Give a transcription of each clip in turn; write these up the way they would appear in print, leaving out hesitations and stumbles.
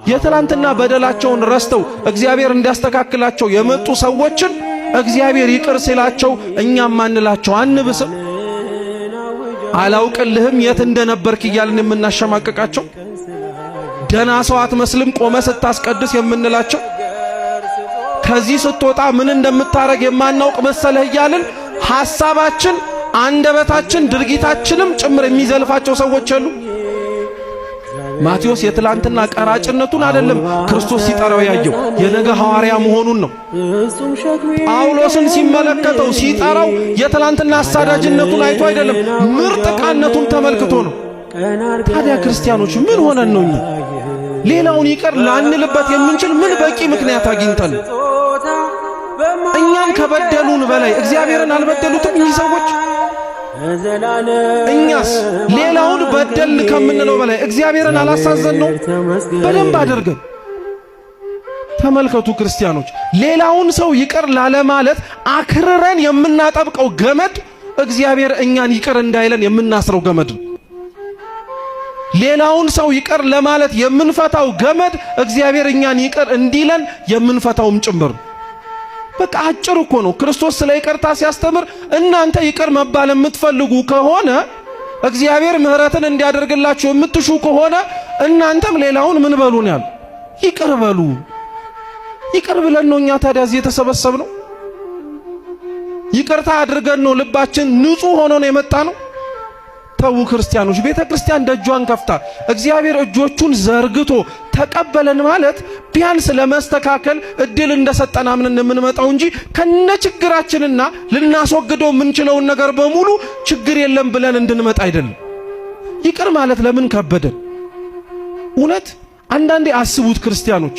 የትላንትና በደላቸውን ረስተው እግዚአብሔር እንዲያስተካክላቸው የመጡ ሰዎችን እግዚአብሔር ይቅር ሲላቸው እኛም ማንላቸው አንብስም? አላውቅልህም የት እንደነበርክ እያልን የምናሸማቅቃቸው፣ ደና ሰው አትመስልም ቆመ ስታስቀድስ የምንላቸው፣ ከዚህ ስትወጣ ምን እንደምታረግ የማናውቅ መሰለህ እያልን ሐሳባችን፣ አንደበታችን፣ ድርጊታችንም ጭምር የሚዘልፋቸው ሰዎች አሉ። ማቴዎስ የትላንትና ቀራጭነቱን አይደለም ክርስቶስ ሲጠራው ያየው የነገ ሐዋርያ መሆኑን ነው። ጳውሎስን ሲመለከተው ሲጠራው የትላንትና አሳዳጅነቱን አይቶ አይደለም፣ ምርጥ ዕቃነቱን ተመልክቶ ነው። ታዲያ ክርስቲያኖች ምን ሆነን ነው እኛ ሌላውን ይቅር ላንልበት የምንችል ምን በቂ ምክንያት አግኝተን? እኛን ከበደሉን በላይ እግዚአብሔርን አልበደሉትም እኚህ ሰዎች? እኛስ ሌላውን በደል ከምንለው በላይ እግዚአብሔርን አላሳዘን ነው? በደንብ አድርገን ተመልከቱ ክርስቲያኖች፣ ሌላውን ሰው ይቅር ላለማለት አክርረን የምናጠብቀው ገመድ እግዚአብሔር እኛን ይቅር እንዳይለን የምናስረው ገመድ ነው። ሌላውን ሰው ይቅር ለማለት የምንፈታው ገመድ እግዚአብሔር እኛን ይቅር እንዲለን የምንፈታውም ጭምር ነው። በቃ አጭር እኮ ነው። ክርስቶስ ስለ ይቅርታ ሲያስተምር እናንተ ይቅር መባል የምትፈልጉ ከሆነ፣ እግዚአብሔር ምሕረትን እንዲያደርግላችሁ የምትሹ ከሆነ፣ እናንተም ሌላውን ምን በሉ ነው ያሉ? ይቅር በሉ። ይቅር ብለን ነው እኛ ታዲያ እዚህ የተሰበሰብነው። ይቅርታ አድርገን ነው ልባችን ንጹህ ሆኖ ነው የመጣ ነው። ተዉ ክርስቲያኖች፣ ቤተ ክርስቲያን ደጇን ከፍታ እግዚአብሔር እጆቹን ዘርግቶ ተቀበለን ማለት ቢያንስ ለመስተካከል እድል እንደሰጠን አምነን የምንመጣው እንጂ ከነ ችግራችንና ልናስወግደው የምንችለውን ነገር በሙሉ ችግር የለም ብለን እንድንመጣ አይደለም። ይቅር ማለት ለምን ከበደን? እውነት አንዳንዴ አስቡት ክርስቲያኖች፣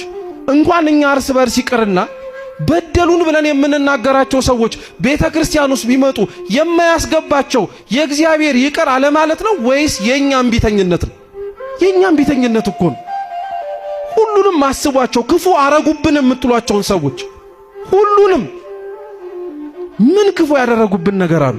እንኳን እኛ እርስ በርስ ይቅርና በደሉን ብለን የምንናገራቸው ሰዎች ቤተ ክርስቲያን ውስጥ ቢመጡ የማያስገባቸው የእግዚአብሔር ይቅር አለማለት ነው ወይስ የኛ እምቢተኝነት ነው? የኛ እምቢተኝነት እኮ ነው። ሁሉንም አስቧቸው። ክፉ አረጉብን የምትሏቸውን ሰዎች ሁሉንም ምን ክፉ ያደረጉብን ነገር አሉ?